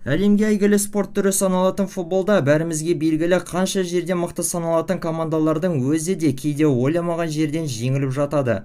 Әлемге әйгілі спорт түрі саналатын футболда бәрімізге белгілі қанша жерден мықты саналатын командалардың өзі де кейде ойламаған жерден жеңіліп жатады.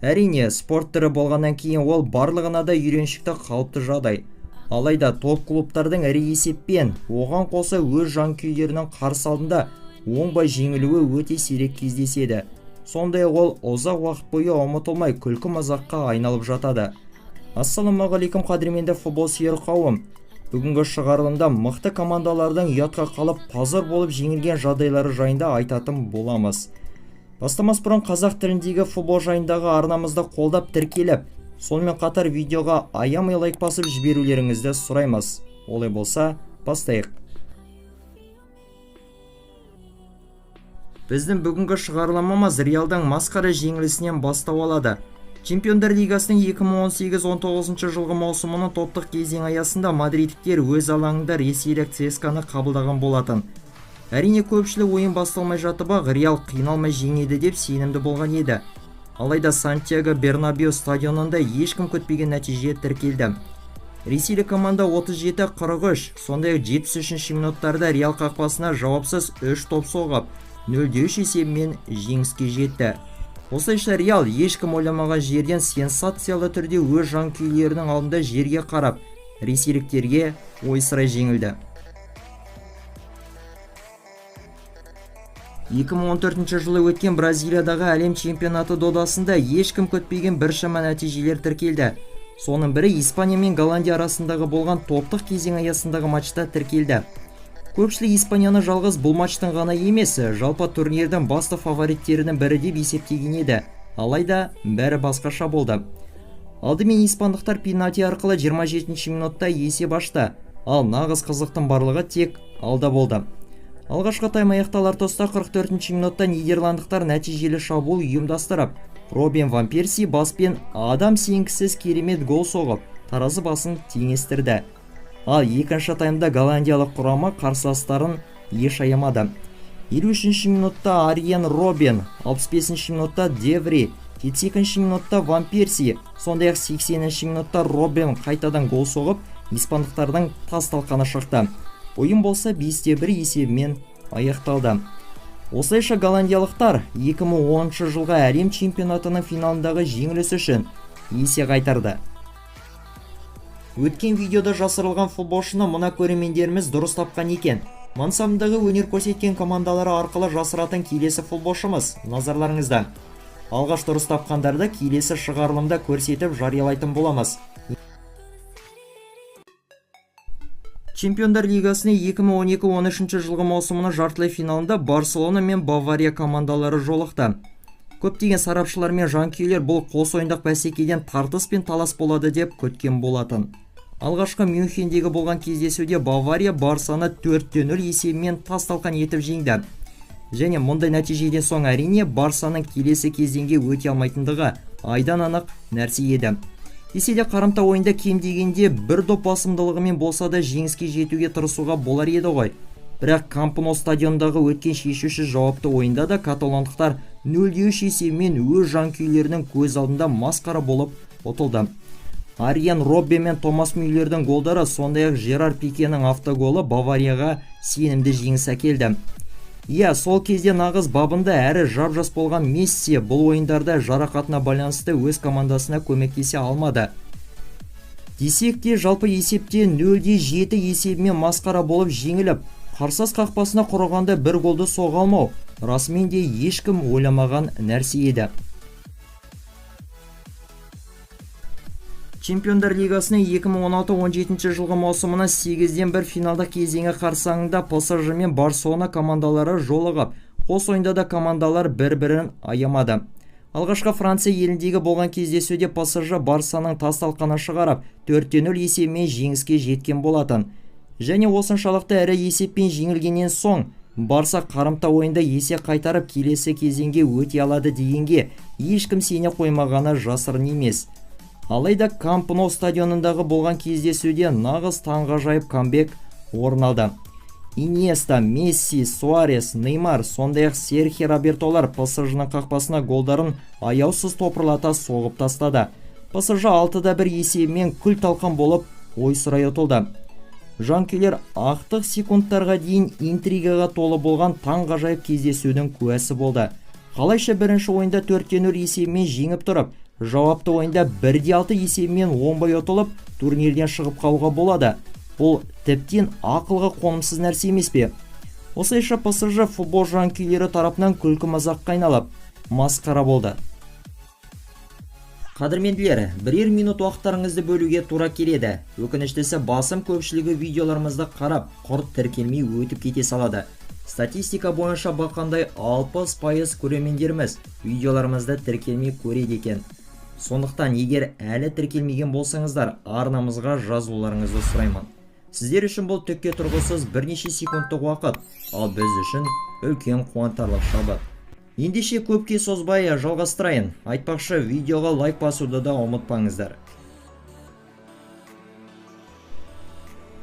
Әрине, спорт түрі болғаннан кейін ол барлығына да үйреншікті қалыпты жағдай. Алайда топ клубтардың ірі есеппен, оған қоса өз жанкүйерлерінің қарсы алдында оңбай жеңілуі өте сирек кездеседі. Сондай-ақ ол ұзақ уақыт бойы ұмытылмай күлкі-мазаққа айналып жатады. Ассалаумағалейкум, қадірменді футбол сүйер қауым. Бүгінгі шығарылымда мықты командалардың ұятқа қалып позор болып жеңілген жағдайлары жайында айтатын боламыз. Бастамас бұрын қазақ тіліндегі футбол жайындағы арнамызды қолдап тіркеліп, сонымен қатар видеоға аямай лайк басып жіберулеріңізді сұраймыз. Олай болса, бастайық. Біздің бүгінгі шығарылымымыз Реалдың масқара жеңілісінен бастау алады. Чемпиондар лигасының 2018-19 жылғы маусымының топтық кезең аясында мадридіктер өз алаңында ресейлік ЦСКА-ны қабылдаған болатын. Әрине, көпшілік ойын басталмай жатып-ақ Реал қиналмай жеңеді деп сенімді болған еді. Алайда Сантьяго Бернабеу стадионында ешкім күтпеген нәтиже тіркелді. Ресейлік команда 37-43, сондай-ақ 73 минуттарда Реал қақпасына жауапсыз 3 топ соғып, 0-3 есебімен жеңіске жетті. Осылайша Реал ешкім ойламаған жерден сенсациялы түрде өз жанкүйерлерінің алдында жерге қарап, ресейліктерге ойсырай жеңілді. 2014 жылы өткен Бразилиядағы әлем чемпионаты додасында ешкім күтпеген біршама нәтижелер тіркелді. Соның бірі Испания мен Голландия арасындағы болған топтық кезең аясындағы матчта тіркелді. Көпшілік Испанияны жалғыз бұл матчтың ғана емес, жалпы турнирдің басты фавориттерінің бірі деп есептеген еді. Алайда бәрі басқаша болды. Алдымен испандықтар пенальти арқылы 27 минутта есеп ашты, ал нағыз қызықтың барлығы тек алда болды. Алғашқы тайм аяқталар тұста 44 минутта нидерландықтар нәтижелі шабуыл ұйымдастырып, Робин ван Перси баспен адам сенгісіз керемет гол соғып, таразы басын теңестірді. Ал екінші таймда голландиялық құрама қарсыластарын еш аямады. 53 минутта Ариен Робин, 65 минутта Деври, 72 минутта Ван Перси, сондай-ақ 80 минутта Робин қайтадан гол соғып, испандықтардың тас талқаны шықты. Ойын болса 5-1 есебімен аяқталды. Осылайша голландиялықтар 2010 жылғы әлем чемпионатының финалындағы жеңіліс үшін есе қайтарды. Өткен видеода жасырылған футболшыны мына көрермендеріміз дұрыс тапқан екен. Мансабындағы өнер көрсеткен командалары арқылы жасыратын келесі футболшымыз назарларыңызда. Алғаш дұрыс тапқандарды келесі шығарылымда көрсетіп жариялайтын боламыз. Чемпиондар лигасының 2012-13 жылғы маусымының жартылай финалында Барселона мен Бавария командалары жолықты. Көптеген сарапшылар мен жанкүйерлер бұл қос ойындық бәсекеден тартыс пен талас болады деп күткен болатын. Алғашқы Мюнхендегі болған кездесуде Бавария Барсаны 4-0 есебімен тас талқан етіп жеңді. Және мұндай нәтижеден соң әрине Барсаның келесі кезеңге өте алмайтындығы айдан анық нәрсе еді. Десе де қарымта ойында кем дегенде бір доп басымдылығымен болса да жеңіске жетуге тырысуға болар еді ғой. Бірақ Камп Ноу стадиондағы өткен шешуші жауапты ойында да каталондықтар 0-3 есебімен өз жанкүйерлерінің көз алдында масқара болып ұтылды. Ариен Роббен мен Томас Мюллердің голдары, сондай-ақ Жерар Пикенің автоголы Баварияға сенімді жеңіс әкелді. Иә, сол кезде нағыз бабында әрі жап-жас болған Месси бұл ойындарда жарақатына байланысты өз командасына көмектесе алмады. Десек те, жалпы есепте 0-7 есебімен масқара болып жеңіліп, қарсылас қақпасына құрығанда бір голды соға алмау расымен де ешкім ойламаған нәрсе еді. Чемпиондар лигасының 2016-17 жылғы маусымының 8-1 финалдық кезеңі қарсаңында ПСЖ мен Барселона командалары жолығып, қос ойында да командалар бір-бірін аямады. Алғашқы Франция еліндегі болған кездесуде ПСЖ Барсаның тас талқанын шығарып, 4-0 есебімен жеңіске жеткен болатын. Және осыншалықты ірі есеппен жеңілгеннен соң Барса қарымта ойында есе қайтарып келесі кезеңге өте алады дегенге ешкім сене қоймағаны жасырын емес. Алайда Камп Ноу стадионындағы болған кездесуде нағыз таңғажайып камбэк орын алды. Иньеста, Месси, Суарес, Неймар, сондай-ақ Серхио Робертолар ПСЖ-ның қақпасына голдарын аяусыз топырлата соғып тастады. ПСЖ 6-1 есебімен күл талқан болып ойсырай ұтылды. Жанкүйерлер ақтық секундтарға дейін интригаға толы болған таңғажайып кездесудің куәсі болды. Қалайша бірінші ойында 4-0 есебімен жеңіп тұрып, жауапты ойында 1-6 есебімен оңбай ұтылып, турнирден шығып қалуға болады. Бұл тіптен ақылға қонымсыз нәрсе емес пе? Осылайша ПСЖ футбол жанкүйерлері тарапынан күлкі мазаққа айналып, масқара болды. Қадірменділер, бірер минут уақыттарыңызды бөлуге тура келеді. Өкініштісі, басым көпшілігі видеоларымызды қарап, құр тіркелмей өтіп кете салады. Статистика бойынша бақандай 60% көрермендеріміз видеоларымызды тіркелмей көреді екен. Сондықтан егер әлі тіркелмеген болсаңыздар, арнамызға жазуларыңызды сұраймын. Сіздер үшін бұл түкке тұрғысыз бірнеше секундтық уақыт, ал біз үшін үлкен қуантарлық шабыт. Ендеше көпке созбай жалғастырайын. Айтпақшы, видеоға лайк басуды да ұмытпаңыздар.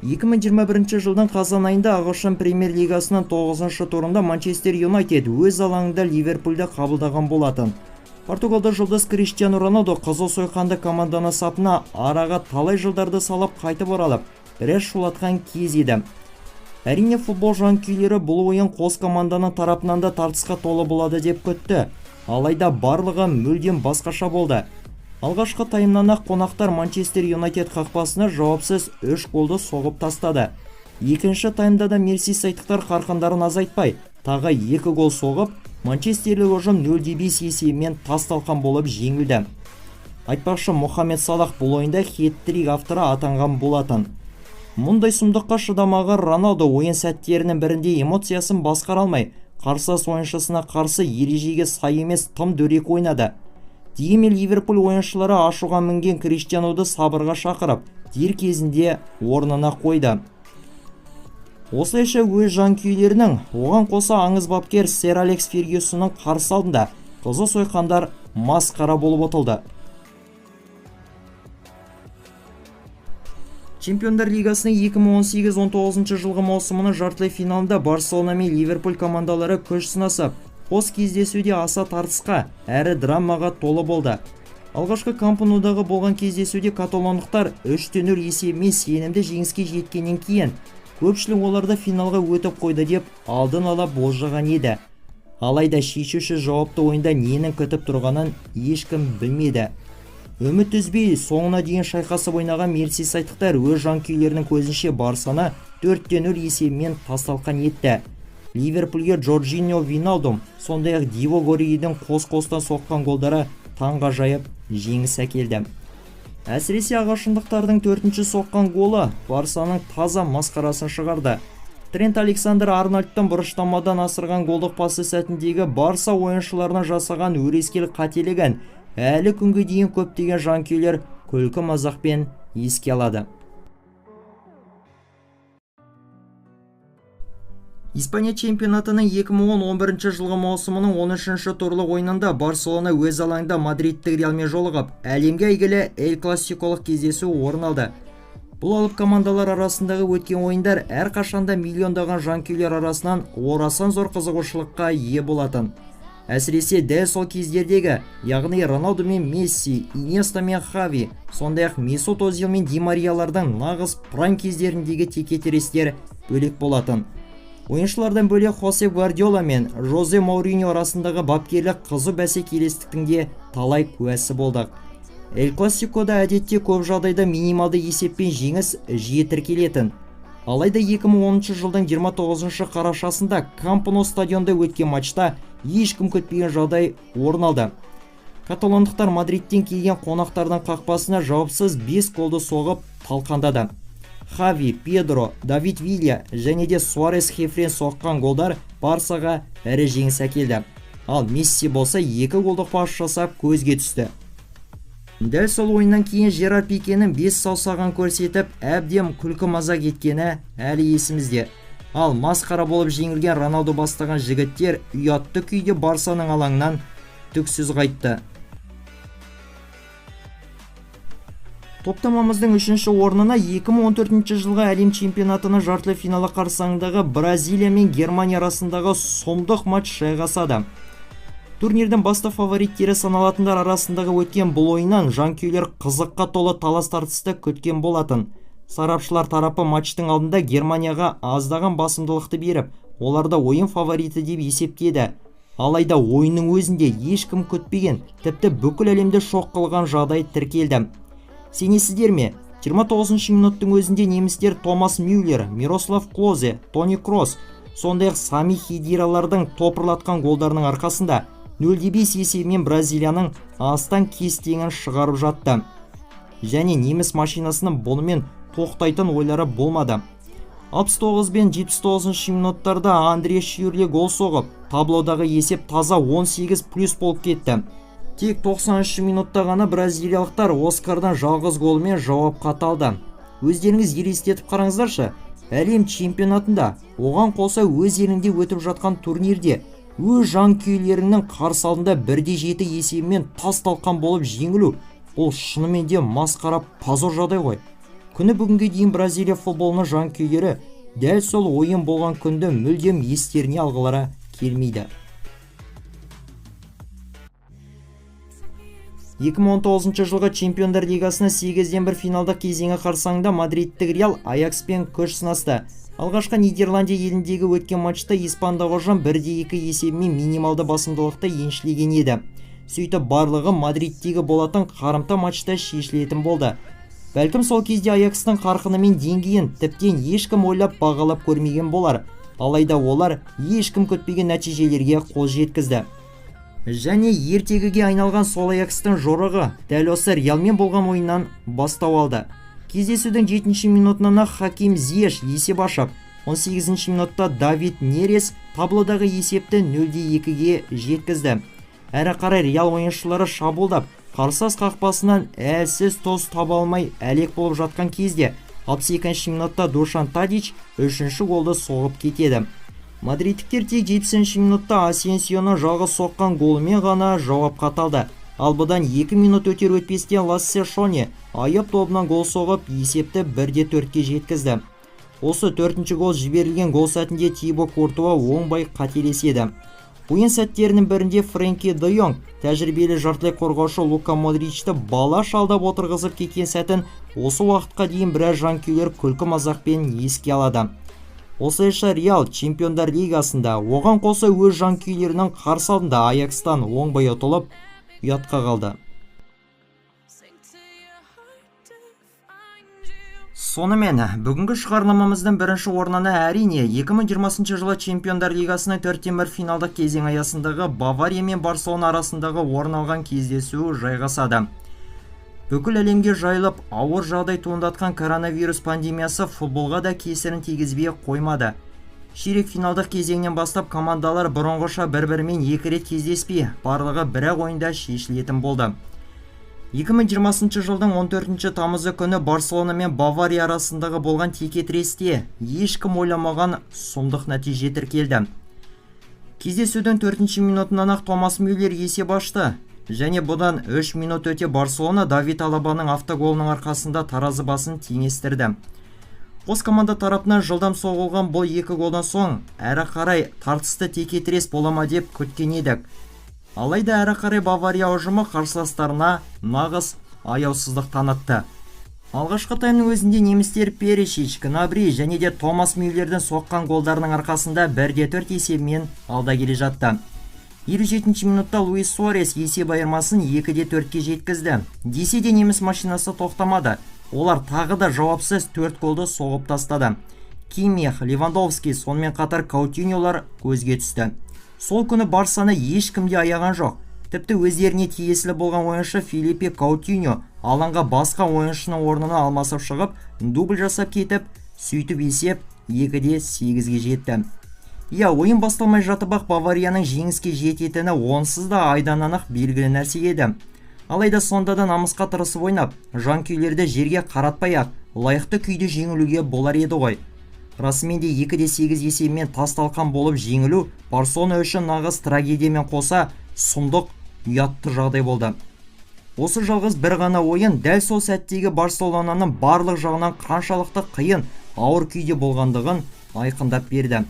2021 жылдың қазан айында ағылшын премьер-лигасының 9-шы турында Манчестер Юнайтед өз алаңында Ливерпульді қабылдаған болатын. Португалда жұлдыз Криштиану Роналду қызыл сойқанды команданы сапына араға талай жылдарды салып қайтып оралып, біраз шулатқан кез еді. Әрине, футбол жанкүйерлері бұл ойын қос команданың тарапынан да тартысқа толы болады деп күтті. Алайда барлығы мүлдем басқаша болды. Алғашқы таймнан-ақ қонақтар Манчестер Юнайтед қақпасына жауапсыз 3 голды соғып тастады. Екінші таймда да мерсисайдтықтар қарқындарын азайтпай, тағы 2 гол соғып, манчестерлік ұжым 0-5 есебімен тас талқан болып жеңілді. Айтпақшы, Мохаммед Салах бұл ойында хет-трик авторы атанған болатын. Мұндай сұмдыққа шыдамаған Роналду ойын сәттерінің бірінде эмоциясын басқара алмай, қарсылас ойыншысына қарсы ережеге сай емес тым дөрекі ойнады. Дегенмен Ливерпуль ойыншылары ашуға мінген Криштиануды сабырға шақырып, дер кезінде орнына қойды. Осылайша өз жанкүйерлерінің, оған қоса аңыз бапкер сэр Алекс Фергюсонның қарсы алдында қызыл сойқандар масқара болып ұтылды. Чемпиондар лигасының 2018-19 жылғы маусымының жартылай финалында Барселона мен Ливерпуль командалары күш сынасып, қос кездесуде аса тартысқа әрі драмаға толы болды. Алғашқы Камп Нудағы болған кездесуде каталондықтар 3-0 есебімен сенімді жеңіске жеткеннен кейін көпшілік оларды финалға өтіп қойды деп алдын ала болжаған еді. Алайда шешуші жауапты ойында ненің күтіп тұрғанын ешкім білмеді. Үміт үзбей соңына дейін шайқасып ойнаған мерсисайдтықтар өз жанкүйерлерінің көзінше Барсаны 4-0 есебімен тас-талқан етті. Ливерпульге Джорджиньо Виналдум, сондай-ақ Дивок Оригидің қос-қостан соққан голдары таңғажайып жеңіс әкелді. Әсіресе ағылшындықтардың 4-ші соққан голы Барсаның таза масқарасын шығарды. Трент Александр Арнольдтың бұрыштамадан асырған голдық пасы сәтіндегі Барса ойыншыларына жасаған өрескел қателігін әлі күнге дейін көптеген жанкүйерлер күлкі мазақпен еске алады. Испания чемпионатының 2010-11 жылғы маусымының 13-ші турлық ойынында Барселона өз алаңында мадридтік Реалмен жолығып, әлемге әйгілі Эль Классиколық кездесу орын алды. Бұл алып командалар арасындағы өткен ойындар әрқашанда миллиондаған жанкүйерлер арасынан орасан зор қызығушылыққа ие болатын. Әсіресе дәл сол кездердегі, яғни Роналду мен Месси, Иньеста мен Хави, сондай-ақ Месут Озил мен Ди Мариялардың нағыз прайм кездеріндегі текетірестер бөлек болатын. Ойыншылардан бөлек Хосе Гвардиола мен Жозе Мауриньо арасындағы бапкерлік қызу бәсекелестіктің де талай куәсі болдық. Эль Классикода әдетте көп жағдайда минималды есеппен жеңіс жиі тіркелетін. Алайда 2010 жылдың 29 қарашасында Камп Ноу стадионында өткен матчта ешкім күтпеген жағдай орын алды. Каталондықтар Мадридтен келген қонақтардың қақпасына жауапсыз 5 голды соғып талқандады. Хави, Педро, Давид Вилья және де Суарес Хефрен соққан голдар Барсаға ірі жеңіс әкелді. Ал Месси болса 2 голдық пас жасап көзге түсті. Дәл сол ойыннан кейін Жерар Пикенің 5 саусағын көрсетіп, әбден күлкі мазақ еткені әлі есімізде. Ал масқара болып жеңілген Роналду бастаған жігіттер ұятты күйде Барсаның алаңынан түксіз қайтты. Топтамамыздың 3-ші орнына 2014 жылғы әлем чемпионатының жартылай финалы қарсаңындағы Бразилия мен Германия арасындағы сұмдық матч жайғасады. Турнирдің басты фавориттері саналатындар арасындағы өткен бұл ойыннан жанкүйерлер қызыққа толы талас тартысты күткен болатын. Сарапшылар тарапы матчтың алдында Германияға аздаған басымдылықты беріп, оларды ойын фавориті деп есептеді. Алайда ойынның өзінде ешкім күтпеген, тіпті бүкіл әлемді шок қылған жағдай тіркелді. Сенесіздер ме? 29 минуттың өзінде немістер Томас Мюллер, Мирослав Клозе, Тони Кросс, сондай-ақ Сами Хедиралардың топырлатқан голдарының арқасында 0-5 есебімен Бразилияның астан кестеңін шығарып жатты. Және неміс машинасының бұнымен тоқтайтын ойлары болмады. 69 бен 79 минуттарда Андре Шюрле гол соғып, таблодағы есеп таза 18 плюс болып кетті. Тек 90 минутта ғана бразилиялықтар Оскардан жалғыз голымен жауап қата алды. Өздеріңіз елестетіп қараңыздаршы, әлем чемпионатында, оған қоса өз елінде өтіп жатқан турнирде өз жанкүйерлерінің қарсы алдында 1-7 есебімен тас талқан болып жеңілу, бұл шынымен де масқара, позор жағдай ғой. Күні бүгінге дейін Бразилия футболының жанкүйерлері дәл сол ойын болған күнді мүлдем естеріне алғылары келмейді. 2019 жылғы Чемпиондар лигасының 8-ден 1 финалдық кезеңі қарсаңында мадридтік Реал Аякспен күш сынасты. Алғашқы Нидерландия еліндегі өткен матчта испандық ұжым 1-2 есебімен минималды басымдылықты еншілеген еді. Сөйтіп барлығы Мадридтегі болатын қарымта матчта шешілетін болды. Бәлкім, сол кезде Аякстың қарқыны мен деңгейін тіптен ешкім ойлап бағалап көрмеген болар. Алайда олар ешкім күтпеген нәтижелерге қол жеткізді. Және ертегіге айналған сол Аякстың жорығы дәл осы Реалмен болған ойыннан бастау алды. Кездесудің 7 минутынан Хаким Зиеш есеп ашып, 18 минутта Давид Нерес таблодағы есепті 0-2-ге жеткізді. Әрі қарай Реал ойыншылары шабуылдап, қарсылас қақпасынан әлсіз тұс таба алмай әлек болып жатқан кезде 62 минутта Душан Тадич үшінші голды соғып кетеді. Мадридтіктер тек 70 минутта Асенсионың жалғыз соққан голымен ғана жауап қата алды. Ал бұдан 2 минут өтер өтпестен Лассе Шоне айып добынан гол соғып, есепті 1-4-ке жеткізді. Осы төртінші гол жіберілген гол сәтінде Тибо Куртуа оңбай қателеседі. Ойын сәттерінің бірінде Френки де Йонг тәжірибелі жартылай қорғаушы Лука Модричті бала шалдап отырғызып кеткен сәтін осы уақытқа дейін біраз жанкүйерлер күлкі мазақпен еске алады. Осылайша Реал Чемпиондар лигасында, оған қоса өз жанкүйерлерінің қарсы алдында Аякстан оңбай ұтылып, ұятқа қалды. Sing to your heart to find you. Сонымен, бүгінгі шығарламамыздың бірінші орнына, әрине, 2020 жылы Чемпиондар лигасының 4-1 финалдық кезең аясындағы Бавария мен Барселона арасындағы орын алған кездесу жайғасады. Бүкіл әлемге жайылып, ауыр жағдай туындатқан коронавирус пандемиясы футболға да кесірін тигізбей қоймады. Ширек финалдық кезеңнен бастап командалар бұрынғыша бір-бірімен екі рет кездеспей, барлығы бір-ақ ойында шешілетін болды. 2020 жылдың 14 тамызы күні Барселона мен Бавария арасындағы болған текетіресте ешкім ойламаған сұмдық нәтиже тіркелді. Кездесудің 4 минутынан-ақ Томас Мюллер есеп ашты. Және бұдан 3 минут өте Барселона Давид Алабаның автоголының арқасында таразы басын теңестірді. Қос команда тарапынан жылдам соғылған бұл екі голдан соң әрі қарай тартысты текетірес бола ма деп күткен едік. Алайда әрі қарай Бавария ұжымы қарсыластарына нағыз аяусыздық танытты. Алғашқы таймның өзінде немістер Перешич, Гнабри және де Томас Мюллердің соққан голдарының арқасында 1-4 есебімен алда келе жатты. 57 минутта Луис Суарес есеп айырмасын 2-4-ке жеткізді. Десе де неміс машинасы тоқтамады. Олар тағы да жауапсыз 4 голды соғып тастады. Киммих, Левандовский, сонымен қатар Каутиньолар көзге түсті. Сол күні Барсаны ешкім де аяған жоқ. Тіпті өздеріне тиесілі болған ойыншы Филиппе Каутиньо алаңға басқа ойыншының орнына алмасып шығып, дубль жасап кетіп, сөйтіп есеп 2-8-ге жетті. Иә, ойын басталмай жатып-ақ Баварияның жеңіске жететіні онсыз да айдан анық белгілі нәрсе еді. Алайда сонда да намысқа тырысып ойнап, жанкүйерлерді жерге қаратпай-ақ, лайықты күйде жеңілуге болар еді ғой. Расымен де 2-8 есебімен тас талқан болып жеңілу Барселона үшін нағыз трагедиямен қоса сұмдық, ұятты жағдай болды. Осы жалғыз бір ғана ойын дәл сол сәттегі Барселонаның барлық жағынан қаншалықты қиын, ауыр күйде болғандығын айқындап берді.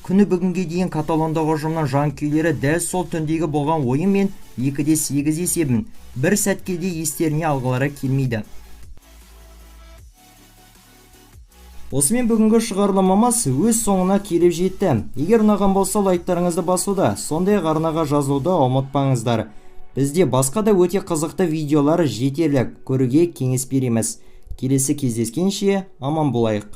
Күні бүгінге дейін каталондық ұжымның жанкүйерлері дәл сол түндегі болған ойын мен 2-8 есебін бір сәтке де естеріне алғылары келмейді. Осымен бүгінгі шығарылымымыз өз соңына келіп жетті. Егер ұнаған болса, лайктарыңызды басуды, сондай-ақ арнаға жазылуды ұмытпаңыздар. Бізде басқа да өте қызықты видеолар жетерлік, көруге кеңес береміз. Келесі кездескенше аман болайық.